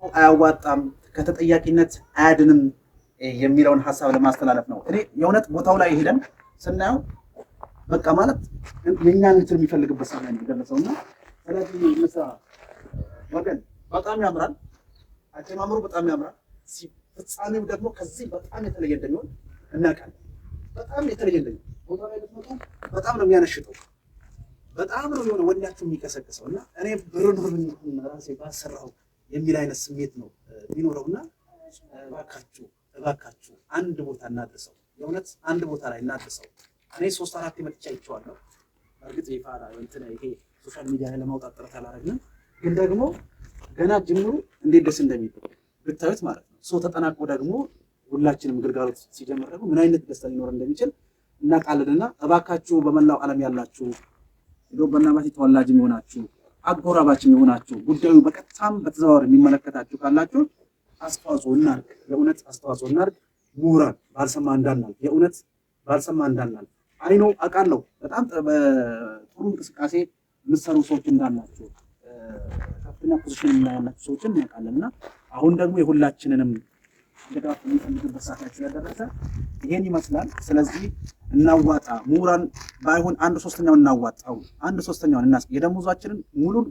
አያዋጣም፣ ከተጠያቂነት አያድንም የሚለውን ሀሳብ ለማስተላለፍ ነው። እኔ የእውነት ቦታው ላይ ሄደን ስናየው በቃ ማለት የእኛን እንትን የሚፈልግበት ሰዓት ላይ ነው የደረሰው። እና ስለዚህ እንስራ ወገን፣ በጣም ያምራል። አጀማመሩ በጣም ያምራል። ፍጻሜው ደግሞ ከዚህ በጣም የተለየ እንደሚሆን እናውቃለን። በጣም የተለየ እንደሚሆን ቦታ ላይ ብትመጡ በጣም ነው የሚያነሽጠው። በጣም ነው የሆነ ወኔያችሁ የሚቀሰቅሰው። እና እኔ ብር ኖሮኝ ራሴ ባሰራው የሚል አይነት ስሜት ነው የሚኖረው። እና እባካችሁ፣ እባካችሁ አንድ ቦታ እናድርሰው። የእውነት አንድ ቦታ ላይ እናድርሰው። እኔ ሶስት አራት መጥቻ አይቼዋለሁ። በእርግጥ ይፋ እንትን ይሄ social media ላይ ለማውጣት ጥረት አላደረግንም፣ ግን ደግሞ ገና ጅምሩ እንዴት ደስ እንደሚል ብታዩት ማለት ነው። So ተጠናቆ ደግሞ ሁላችንም ግልጋሎት ሲጀምር ደግሞ ምን አይነት ደስታ ሊኖር እንደሚችል እናውቃለንና እባካችሁ በመላው ዓለም ያላችሁ፣ የዶበና ባቲ ተወላጅም የሆናችሁ፣ አጎራባችም የሆናችሁ፣ ጉዳዩ በቀጥታም በተዘዋዋሪ የሚመለከታችሁ ካላችሁ አስተዋጽኦ እናርግ። የእውነት አስተዋጽኦ እናርግ። ምሁራን ባልሰማ እንዳናልፍ፣ የእውነት ባልሰማ እንዳናልፍ። I know፣ አውቃለሁ፣ በጣም ጥሩ እንቅስቃሴ የምትሰሩ ሰዎች እንዳላችሁ፣ ከፍተኛ position ላይ ያላችሁ ሰዎችን እናውቃለን። እና አሁን ደግሞ የሁላችንንም ድጋፍ የሚፈልግበት ሰዓት ላይ ስለደረሰ ይሄን ይመስላል። ስለዚህ እናዋጣ፣ ምሁራን ባይሆን አንድ ሶስተኛውን እናዋጣው፣ አንድ ሶስተኛውን እናስ የደሞዛችንን ሙሉን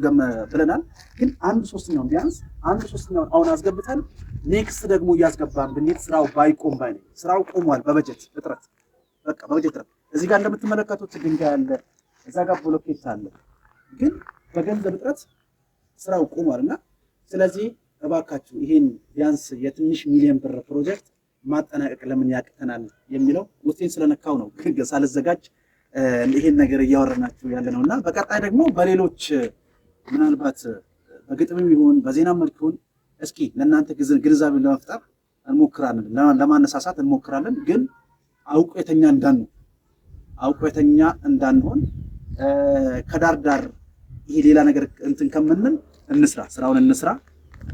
ብለናል፣ ግን አንድ ሶስተኛውን፣ ቢያንስ አንድ ሶስተኛውን አሁን አስገብተን next ደግሞ እያስገባን ብንሄድ ስራው ባይቆም ባይ ነኝ። ስራው ቆሟል በበጀት እጥረት፣ በቃ በበጀት እጥረት። እዚህ ጋር እንደምትመለከቱት ድንጋይ አለ፣ እዛ ጋር ብሎኬት አለ፣ ግን በገንዘብ እጥረት ስራው ቆሟል። እና ስለዚህ እባካችሁ ይሄን ቢያንስ የትንሽ ሚሊዮን ብር ፕሮጀክት ማጠናቀቅ ለምን ያቅተናል የሚለው ውስጤን ስለነካው ነው ሳልዘጋጅ ይሄን ነገር እያወረናችሁ ያለ ነው። እና በቀጣይ ደግሞ በሌሎች ምናልባት በግጥምም ይሁን በዜና መልክ ይሁን እስኪ ለእናንተ ግንዛቤ ለመፍጠር እንሞክራለን፣ ለማነሳሳት እንሞክራለን። ግን አውቆ የተኛ እንዳንሆን፣ ከዳር ዳር ይሄ ሌላ ነገር እንትን ከምንል እንስራ፣ ስራውን እንስራ፣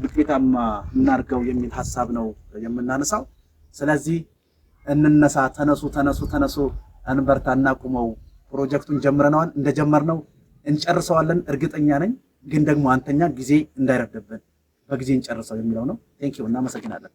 ውጤታማ እናድርገው የሚል ሀሳብ ነው የምናነሳው። ስለዚህ እንነሳ፣ ተነሱ፣ ተነሱ፣ ተነሱ፣ እንበርታ፣ እናቁመው። ፕሮጀክቱን ጀምረነዋል፣ እንደጀመርነው እንጨርሰዋለን፣ እርግጠኛ ነኝ። ግን ደግሞ አንተኛ፣ ጊዜ እንዳይረፍድብን በጊዜ እንጨርሰው የሚለው ነው። Thank you፣ እናመሰግናለን።